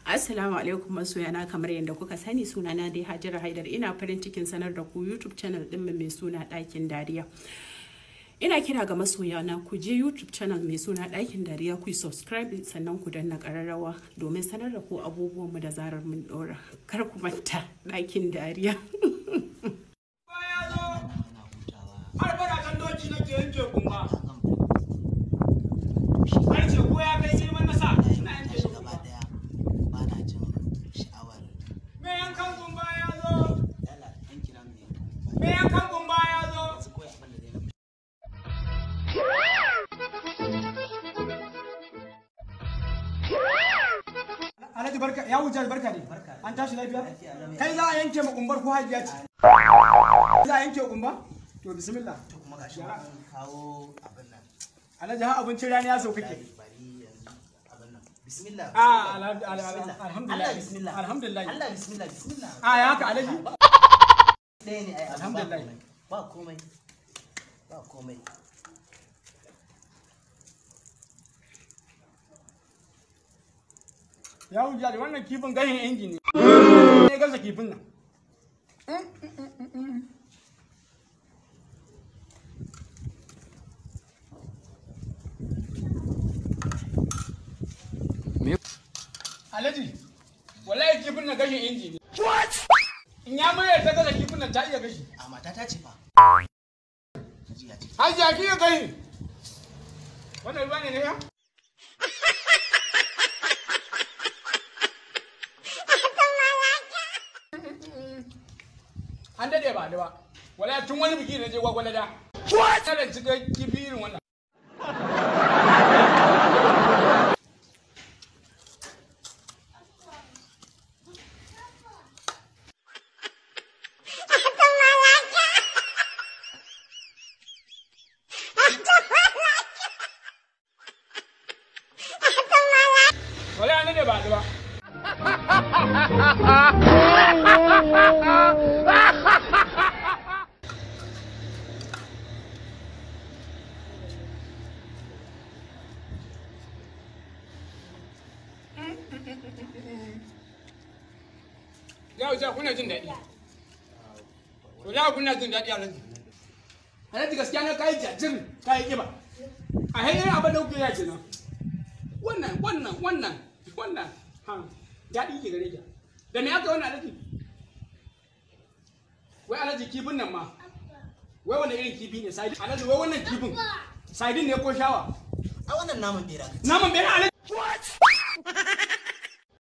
Assalamu alaikum masoyana, kamar yadda kuka sani sunana dai Hajara Haidar. Ina farin cikin sanar da ku YouTube channel din mu mai suna Ɗakin Dariya. Ina kira ga masoyana, ku je YouTube channel mai suna Ɗakin Dariya, ku yi subscribe sannan ku danna ƙararrawa domin sanar da ku abubuwan mu da zarar mun ɗora. Kar ku manta, Ɗakin Dariya. Har faratan doki nake yanke kumba. Har ce ko ya kai girman na sa ina yanke shi. Gaba daya ba na jin sha'awar. Me yankan kumba ya zo. Dala an kira mu. Me yankan kumba ya zo. Yanzu kawai abin da zai na Alhaji barka ya wuce, barka ne. An tashi lafiya? Kai za a yanke ma kumbar ko hajiya ce? Za a yanke kumba? To bismillah. To kuma gashi mun kawo abin nan. Alhaji, har abincin rana ya sauka ke. Bari yanzu abin nan. Bismillah. Ah, bismillah. alhamdulillah. Allah bismillah. Alhamdulillah. Allah bismillah, bismillah. A ya haka Alhaji? Ɗaya ne ai abin, ba Alhamdulillah. komai. Ba komai. Ba komai. Ya wuce, wannan kifin gashin inji ne. Ne gasa kifin nan. Alhaji, wallahi kifin nan gashin inji ne. In ya murya ta gasa kifin nan, ta iya gashi. A mata ta ce fa. Hajiya ce. Hajiya, ki iya gashi. Wannan ruwa ne ne ya? An daɗe ba da ba. Wallahi tun wani biki da na je Gwagwalada. What? Ci ga kifi irin wannan. Wallahi an daɗe ba da ba. Ya wuce, kuna jin daɗi. To ya kuna jin daɗi, Alhaji. Alhaji, gaskiya na kai jajir, kai kiba. A hanyar abin da kuke ya ce nan. Wannan wannan wannan wannan ha daɗi ke gare ki. Da me aka wannan, Alhaji? Wai Alhaji, kifin nan ma. Wai wani irin kifi ne? Sardine. Alhaji, wai wannan kifin. Sardine ne ko shawa? A wannan naman bera ka ci. Naman bera.